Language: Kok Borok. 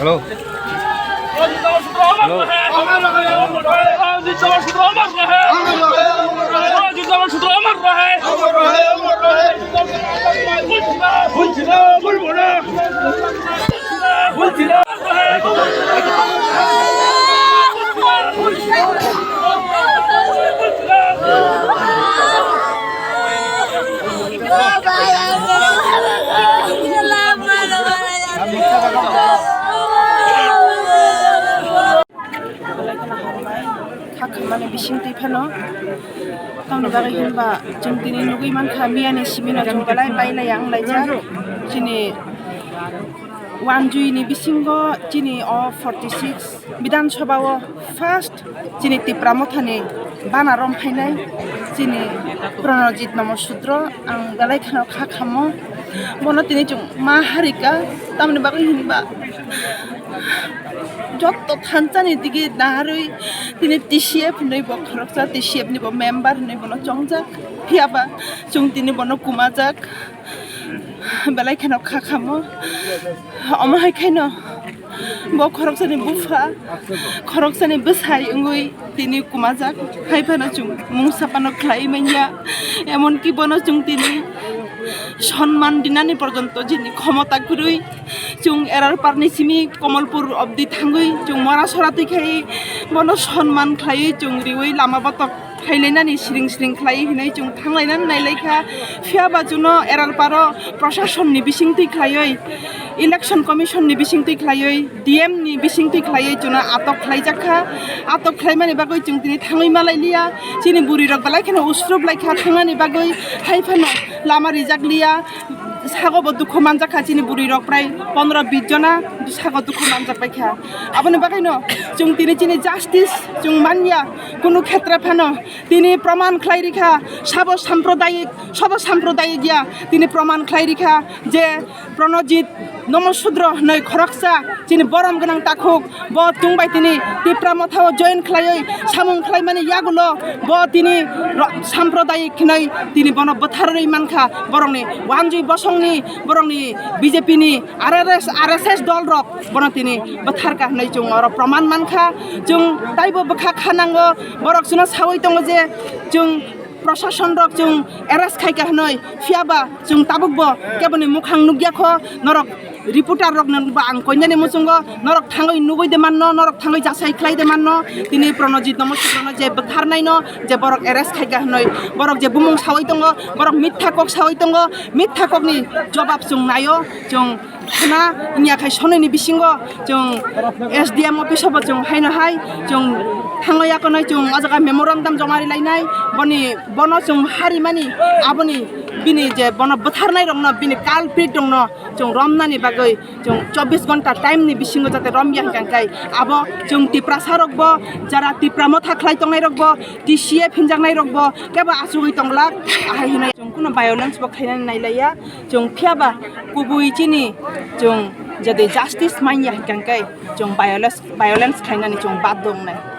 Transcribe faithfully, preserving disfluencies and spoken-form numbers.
Hello. Hello. Kha khamani bising twi phano. Tamni bagwi hinba chwng tini nugwi mankha, miyani simino chwng belai bailai ang laijak. Chini wanjui ni bisingo chini o forty six Bidhan Sabha o first chini Tipra Mothani bana rom phainai chini Pranajit Nomo Sudro, ang belai kheno kha khamo. Bono tini chwng ma harika, tamni bagwi hinba jotto thansa ni digi naharwi tini T C F hinwi bo khoroksa, T C F ni bo member hinwi bono chongjak. Phiya ba chwng tini bono kumajak. Belai kheno kha khamo. Omo hai khaino bo khoroksani bupha, khoroksani bwsai wngwi tini kumajak. Hai phano chwng mungsa phano khlai manya. Emonki bono chwng tini sonman dinani porjonto chini khomota kwrwi. Chwng Erarparni simi Komolpur obdi thangwi chwng mora sora twi khai bono sonman khlaiwi chwng riwi lama botok phailainani siring siring khlai hinwi chwng thanglainani nailaikha. Phiya ba chwngno Erarparo Prasasonni bisingtwi khlaiwi, Election Commissionni bisingtwi khlaiwi, D M ni bisingtwi khlaiwi chwngno atok khlaijakha. Atok khlaimani bagwi chwng tini thangwi malailiya. Chini bwrwirok belai kheno usrup laikha thangnani bagwi, hai phano lama rijakliya. Sago bo dukhu manjakha chini bwrwirok prai pondro bis jona sago dukhu manjak baikha. Aboni bagwino chwng tini chini justice chwng manya, kunu khetre phano tini proman khlai rikha, sabo sampradayik, sabo sampradayik ya, tini proman khlai rikha je Pranajit Nomo Sudro hwnwi khoroksa chini borom gwnang takhuk, bo chwng bai tini Tipra Mothao join khlaiwi samung khlaimani yagulo bo tini ro-, sampradayik hwnwi tini bono bwtharwi mankha, borokni wanjwi bosongni, borokni B J P ni R R S, R S S dol rok bono tini bwtharka hwnwi chwng oro proman mankha. Chwng taibo bwkha khanango, borok chwngno sawi tongo je chwng prosason rok chwng arrest khaika hwnwi, phiya ba chwng tabuk bo keboni mukhang nukya kho. Norok reporter rok no ba ang koinani muchungo, norok thangwi nugwi de manno, norok thangwi jasai khlai de manno. Tini Pranajit Nomo Sudrono je bwtharnaino je borok arrest khaika hwnwi, borok je bumung sawi tongo, borok mitha kok sawi tongo, mitha kokni jobab chwng naio. Chwng khna wngya khai sononi bisingo chwng S D M office o bo chwng haino hai chwng thangwi yakonai chwng o jaga memorandum joma rilainai, boni bono chwng harimani aboni bini je bono bwtharnai rokno bini culprit rokno chwng romnani bagwi chwng chobbish ghonta time ni bisingo jate romya hwnkha khe abo chwng Tiprasa rokbo jara Tipra Motha khlai tongnai rokbo T C F hinjaknai rokbo kebo achugwi tonglak ahai hinwi chwng kuno violence bo khainani nailaiya. Chwng phiya ba kubui chini chwng jodi justice manya hwnkha khe chwng violence, violence khlainani chwng bad wngnai.